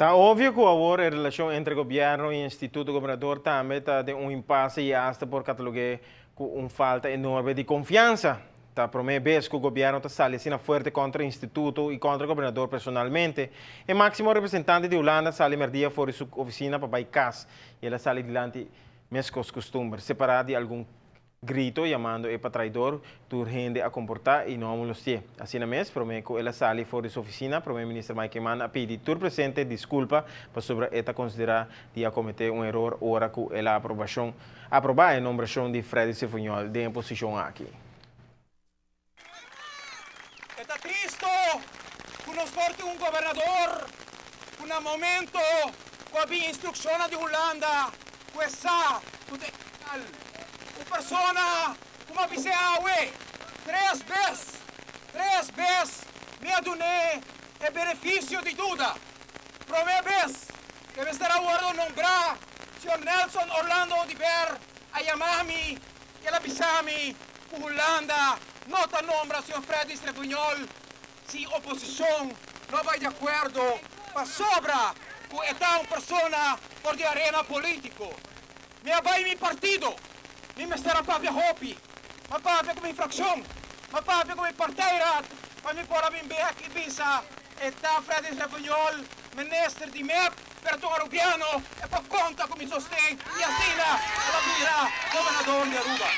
Ta obvio cu awor e relacion entre gobierno y Instituto Gobernador tambe ta den un impasse y hasta por catalogu'e cu un falta enorme di confiansa. Ta prome bes cu gobierno ta sali asina fuerte contra Instituto y contra Gobernador personalmente. E maximo representante di Hulanda sali merdia for di su oficina pa bay cas y el a sali dilanti mescos custumber, separa di algun Grito yamando e pa traidor, tur hende a komportá i no a molosti'é. Asina mes, promé ku el a sali for di su ofisina, Promé Minister Mike Eman a pidi tur presente diskulpa pasobra e ta konsiderá di a kometé un eror ora ku el a aprobashon aprobá e nombrashon di Freddy Sefuñol den e posishon aki. E ta tristo ku nos por tin un gobernador ku na momento ku a bin instrukshonnan di Hulanda ku e sa ku ta ilegal. Un persona ku mi a bis'é awe tres bes, tres bes mi a dun'é e benefisio di duda. Promé bes ku e mester a wòrdu nombrá, señor Nelson Orlando Oduber a yama mi i el a bisa mi ku Hulanda no ta nombra señor Fredis Refunjol si oposishon no bai di akuerdo pasobra ku e ta un persona for di arena politiko. Mi a bai mi partido, mi mester a papia hopi, m'a papia ku mi frakshon, m'a papia ku mi partijraad pa mi por a bin bek i bisa e ta Fredis Refunjol minister di mep. Pero tur Arubiano e por conta cu mi sosten y asina el a bira gobernador di Aruba.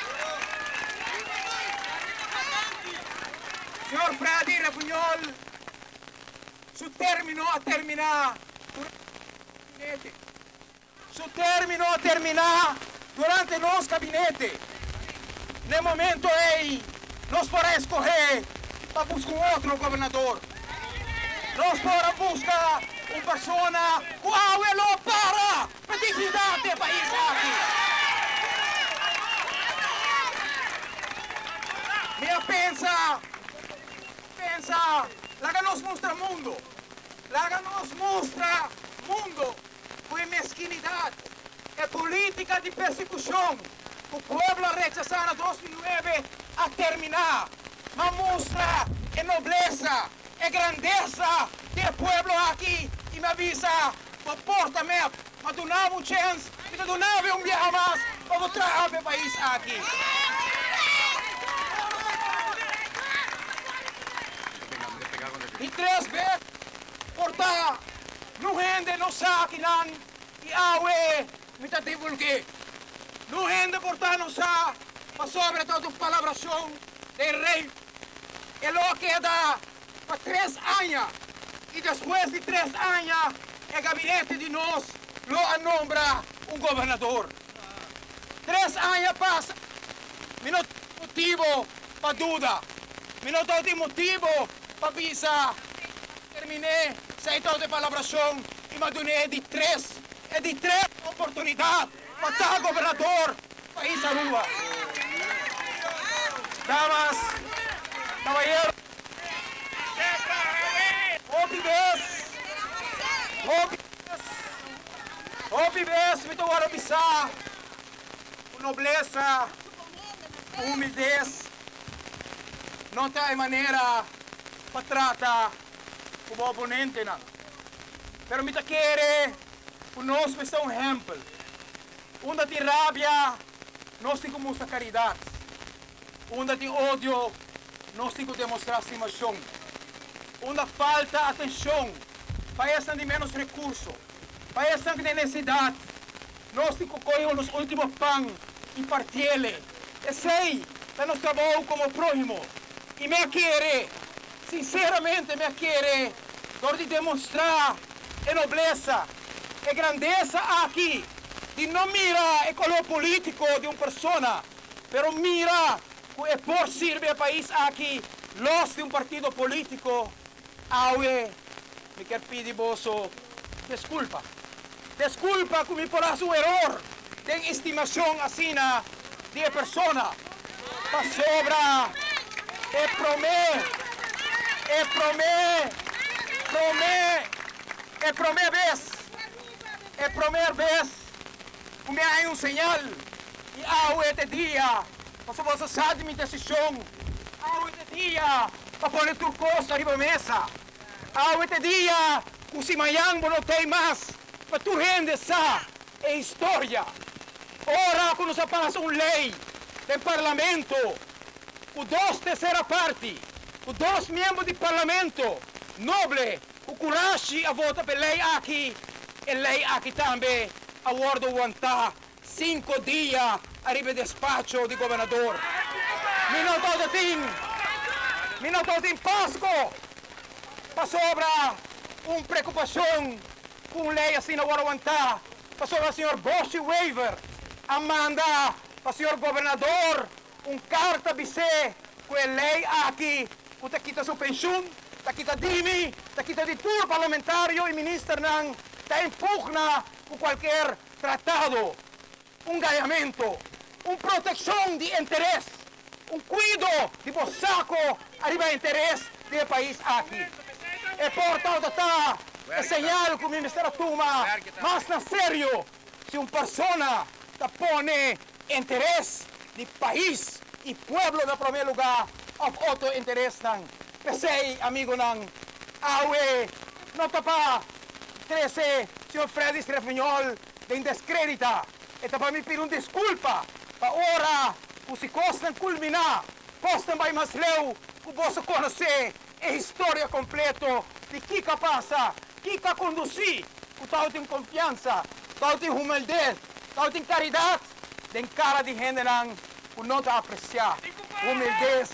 Señor Freddy Refunjol su termino a termina durante su termino a termina durante nos gabinete. N'e momento ey nos por a escoge pa busca un otro gobernador. Nos por a busca un persona cu awe lo para pa dignidad di e pais aki. Mi a pensa, pensa, laga nos mustra mundo, laga nos mustra mundo cu e mesquinidad, e politica di persecucion cu pueblo a rechasa na 2009 a termina, ma mustra e noblesa, e grandesa di e pueblo aki y mi a bisa bo porta mep, ma duna bo un chens, mi ta duna bo un biaha mas pa bo traha pa e pais aki. Di tres bes por ta Nu hende no sa kinan i awe mi ta divulg'é. Nu hende por ta no sa pasobra ta un palabrashon den rei. E lo a keda pa tres aña i despues di tres aña e gabinete di nos lo a nombra un gobernador. Tres aña pasa, mi no tin motibo pa duda, mi no tin motibo pa bisa. Terminé sa e todo e palabrashon i m'a dun'é e di tres, e di tres oportunidat pa ta gobernador pais Aruba. Damas, caballeros, hopi bes, hopi bes, hopi bes mi ta wòrdu bisá ku noblesa, ku humildes no ta e manera pa trata ku bo oponentenan. Pero mi ta kere ku nos mester un ehèmpel. Unda tin rabia, nos tin ku mustra karidat. Unda tin odio, nos tin ku demostrá stimashon. Unda falta atenshon pa esnan di ménos rekurso, pa esnan ku tin nesesidat, nos tin ku kohe nos último pan i partiele. Esei ta nos trabou komo próhimo. I mi a kere, sinseramente mi a kere, dor di demostrá e noblesa, e grandesa aki di no mira e koló polítiko di un persona, pero mira ku e por sirbi e pais aki los di un partido polítiko. Awe mi kier pidi boso deskulpa. Deskulpa ku mi por hasi un eror den estimashon asina di e persona, pasobra e promé, e promé, promé, e promé bes, e promer bes ku mi a haña un señal, i awe ta e dia, pasobra boso sa di mi desishon, awe ta e dia pa pone tur kos ariba mesa, awe ta e dia. Ku si mañan bo no t'ei mas, pa tur hende sa e historia. Ora ku nos a pasa un lei den Parlamento ku dos tersera parti, ku dos miembro di Parlamento noble ku kurashi a vota pa e lei aki, e lei aki tambe a wordo wantá Cinco dia ariba e despacho di gobernador. Mi no tabata tin, mi no tabata tin Pasco pasobra un preocupacion cu un ley asina worde wantá, pasobra señor Boschi Wever a manda pa señor gobernador un carta bis'é cu e ley aki cu ta kita su pensioen, ta kita di mi, ta kita di tur parlamentario y ministernan, ta impugna cu cualkier Tratado, un gañamento, un proteccion di interes, un cuido di bo saco ariba interes di e pais aki. E por tawata ta e señal cu mi mester a tuma mas na serio si un persona ta pone interes di pais y pueblo na prome lugar of otro interesnan. P'esey, amigonan, awe no ta pa Trece señor Freddy Strefiñol den descredita. E ta pa mi pidi un disculpa pa ora cu si cosnan culmina, cosnan bay mas leu cu boso conoce e historia completo di kico a pasa, kico a conduci cu tabatin confiansa, tabatin humildad, tabatin caridad den cara di hendenan cu no ta aprecia humildez,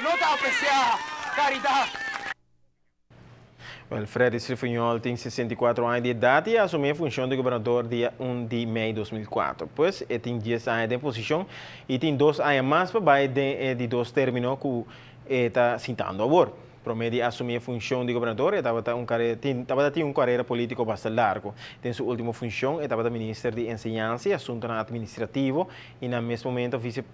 no ta aprecia caridad. Wel, Freddy Srifuñol tin 64 aña di edat i a asumí e funshon di gobernador dia 1 di mei 2004. Pues, e tin 10 aña den posishon i tin dos aña mas pa bai den e di dos término ku e ta sintando awor. Promé di asumí e funshon di gobernador e tabata un tin tabata tin un karera polítiko basta largu. Den su último funshon e tabata minister di Enseñansa i Asuntunan Atministrativo i na mes momento vise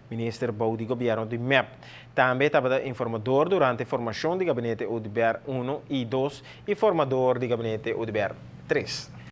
Minister bou di gobierno di mep. Tambe tabata informador durante formacion di Gabinete Oduber uno y dos y formador di Gabinete Oduber tres.